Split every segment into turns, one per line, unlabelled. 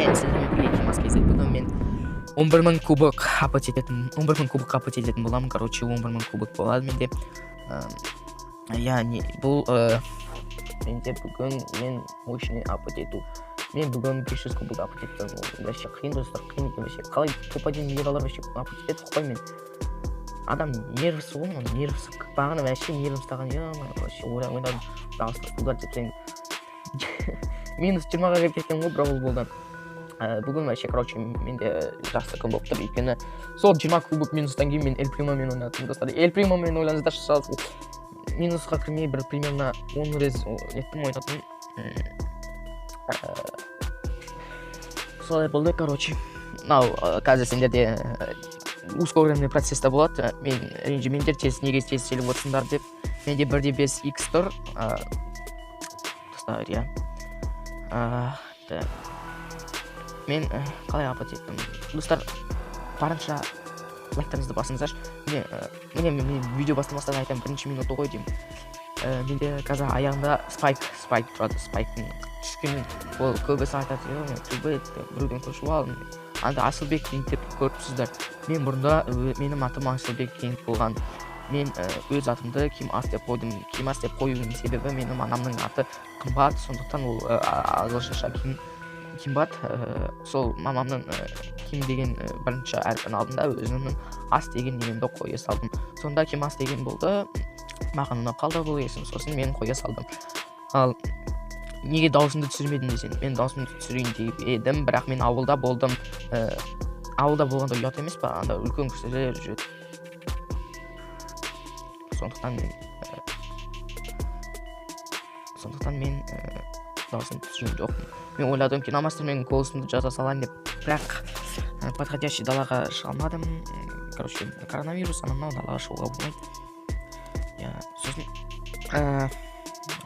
Сәлем, сіздермен бірге Димас KZ. Бүгін мен 11 000 кубок апать ететін, 11 000 кубок апать ететін боламын. Короче, 11 000 кубок болады менде. Яғни бұл менде бүгін ең мощный апать ету. Мен бүгін 500 кубок апать еттім. Ол вообще қиын, достар, қиын екен вообще. Қалай топ-1 лигалар вообще апать етеді, ұқпаймын мен. Адам нервісі ғой, мынаның нервісі. Бағана вообще нервім ұстаған, ё-моё, вообще ойладым. Дауысты удар деп сен минус 20-ға кіріп кеткен ғой Бравл Болдан. Бүгін вообще, короче, менде жақсы күн болып тұр, өйткені сол 20 кубок минустан кейін мен Эль Примомен ойнадым, достар. Эль Примомен ойлаңыздаршы, сразу минусқа кірмей бір примерно 10 рез неттім, ойнадым. Солай болды, короче. Мынау қазір сендерде ускоренный процессте болады. Мен ренжімеңдер, тез неге тез сөйлеп отырсыңдар деп. Менде 1,5 икс тұр. Достар, иә. Так. Мен қалай апат еттім? Достар, барынша лайктарыңызды басыңыздаршы. Міне, міне мен видео бастамастан айтамын, бірінші минуты ғой деймін. Менде қазір аяғында спайк тұрады, спайктың түскенін ол көбісі айтады, «Е, мен төбе біреуден көшіп алдым». Анда Асылбек Кинг деп көріпсіздер. Мен бұрында менің атым Асылбек Кинг болған. Мен өз атымды Ким Ас деп қойдым. Ким Ас деп қоюымның себебі менің анамның аты Қымбат, сондықтан ол ағылшынша Ким, Кимбат, сол мамамның Ким деген бірінші әрпін алдым да, өзімнің Ас деген немемді қоя салдым. Сонда Ким Ас деген болды, маған ұнап қалды бұл есім, сосын мен қоя салдым. Ал неге дауысымды түсірмедім десең, мен дауысымды түсірейін деп едім, бірақ мен ауылда болдым. Ауылда болғанда ұят емес па, анда үлкен кісілер жүреді. Сондықтан мен дауысымды түсірген жоқпын. Мен ойладым, киномастермен голосымды жаза салайын деп, бірақ подходящий далаға шыға алмадым. Короче, коронавирус, анау мынау, далаға шығуға болмайды. Иә, сосын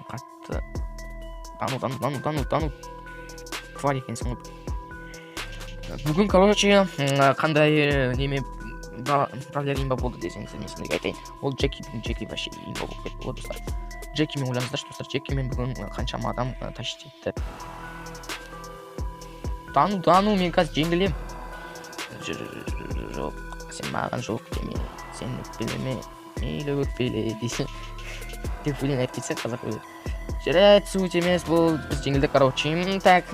қатты тану, тану, тану, тану, тану, тварь екенсің ғой. Бүгін, короче, қандай неме бравлер имба болды десеңіздер, мен сендерге айтайын. Ол Джеки. Бүгін Джеки вообще имба болып кетті ғой, достар. Джекимен ойлаңыздаршы, достар, Джекимен бүгін қаншама адам тащить етті. Тану, тану, мен қазір жеңілемін. Жоқ, сен маған жоқ деме, сен өкпелеме, мейлі өкпеле дейсің деп өлең айтып кетсең, қазақ өледі. Жарайды, суть емес бұл, біз жеңілдік, короче. Так,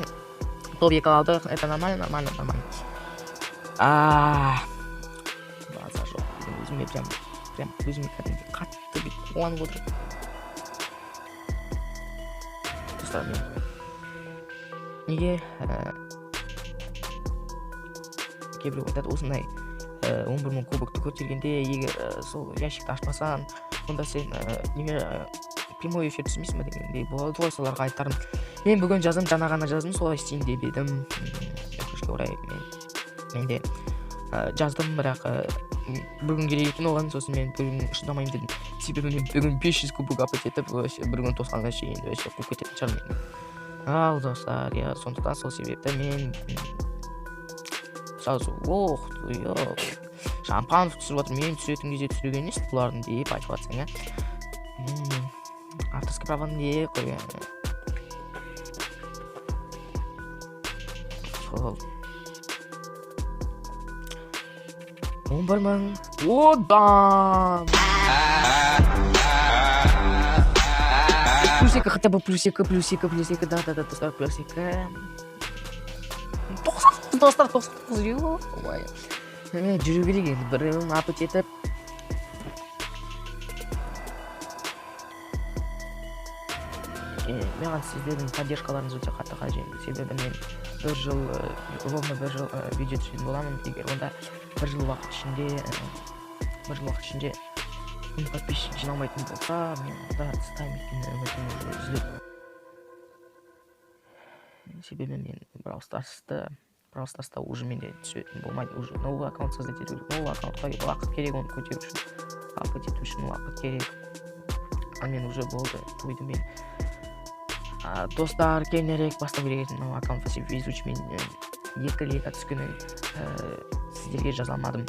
топ 2 алдық, это нормально, нормально, нормально. База жоқ, бүгін өзіме прям өзіме кәдімгідей қатты бүйтіп қуанып отырмын. Достар, мен неге кейбіреу айтады, осындай 11 000 кубокты көтергенде егер сол ящикті ашпасаң, онда сен неме прямой эфир түсірмейсің ба дегендей болады ғой. Соларға айтарым, мен бүгін жаздым, жаңа ғана жаздым, солай істейін деп едім. Өкінішке орай, мен де жаздым, бірақ бүгін керек екен оған. Сосын мен бүгін шыдамаймын дедім, себебі мен бүгін 500 кубок апать етіп, вообще бір күн тосқанға шейін вообще қуып кететін шығармын мені. Ал, достар, иә, сондықтан сол себепті мен сразу ох ты, Шампанов түсіріп жатыр, мен түсіретін кезде түсірген емес бұлардың деп айтып жатсаң, иә, авторский праваны не қойған сол 11 000 одан плюс 2, хотя бы плюс 2, плюс 2, плюс 2, да, да, да, достар, плюс 2. 99, достар, 99, ё-моё. Жүру керек енді, біреуін апать етіп. Маған сіздердің поддержкаларыңыз өте қатты қажет, себебі мен бір жыл, ровно бір жыл видео түсіретін боламын. Егер онда бір жыл уақыт ішінде 10 подписчик жиналмайтын болса, мен онда тастаймын, өйткені үмітім уже үзіледі. Себебі мен Бравл Старста уже менде түсетін болмайды, уже новый аккаунт создать ету керек. Новый аккаунтқа уақыт керек, оны көтеру үшін, апать ету үшін уақыт керек. Ал мен уже болды, тойдым мен. Достар, кейінірек бастау керек еді мынау аккаунт. Вообще везучий мен, екі лига түскенін сіздерге жаза алмадым.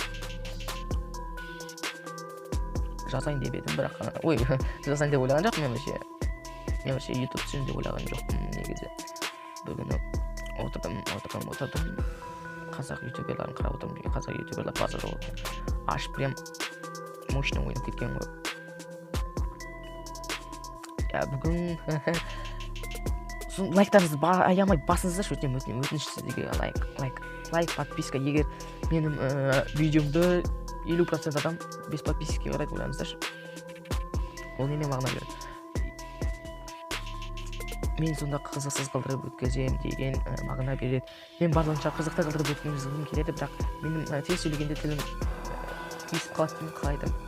Жазайын деп едім, бірақ ой, жазайын деп ойлаған жоқпын мен вообще. Мен вообще ютуб түсіремін деп ойлаған жоқпын негізі. Бүгін Отырдым, отырдым, отырдым, қазақ ютуберларын қарап отырмын. Қазақ ютуберлар базар жоқ, ашып прям мощно ойнап кеткен ғой. Иә, бүгін сосын лайктарыңызды аямай басыңыздаршы. Өтінемін, өтінемін, өтініш сіздерге: лайк, лайк, лайк, подписка. Егер менің видеомды 50% адам без подписки қарайды, ойлаңыздаршы, ол неме мағына береді? Мен сонда қызықсыз қылдырып өткіземін деген мағына береді. Мен барлығынша қызықты қылдырып өткізгім келеді, бірақ менің тез сөйлегенде тілім түйісіп қалады деймін, қалай айтамын.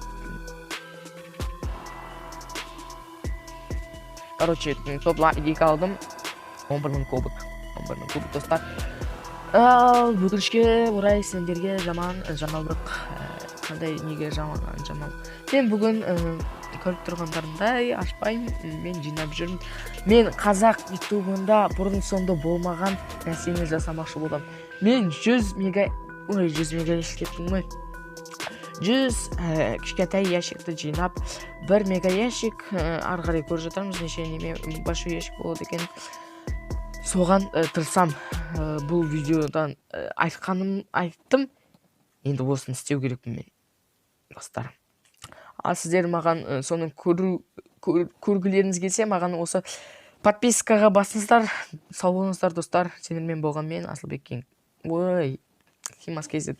Короче, топ екі алдым, 11 000 кубок, 11 000 кубок, достар. Ал өкінішке орай, сендерге жаман жаңалық. Қандай, неге жаман жаңалық? Мен бүгін көріп тұрғандарындай ашпаймын, мен жинап жүрмін. Мен қазақ ютубында бұрын соңды болмаған нәрсені жасамақшы болдым. Мен 100 мега, ой, 100 мега ящик деппін ғой, 100 кішкентай ящикті жинап, бір мега ящик, ары қарай көріп жатармыз, неше неме большой ящик болады екен. Соған тырысам. Бұл видеодан айтқаным айттым, енді осыны істеу керекпін мен, достар. Ал сіздер маған соны көру көргілеріңіз келсе, маған осы подпискаға басыңыздар. Сау болыңыздар, достар! Сендермен болған мен, Асылбек Кинг, ой, Химас kz.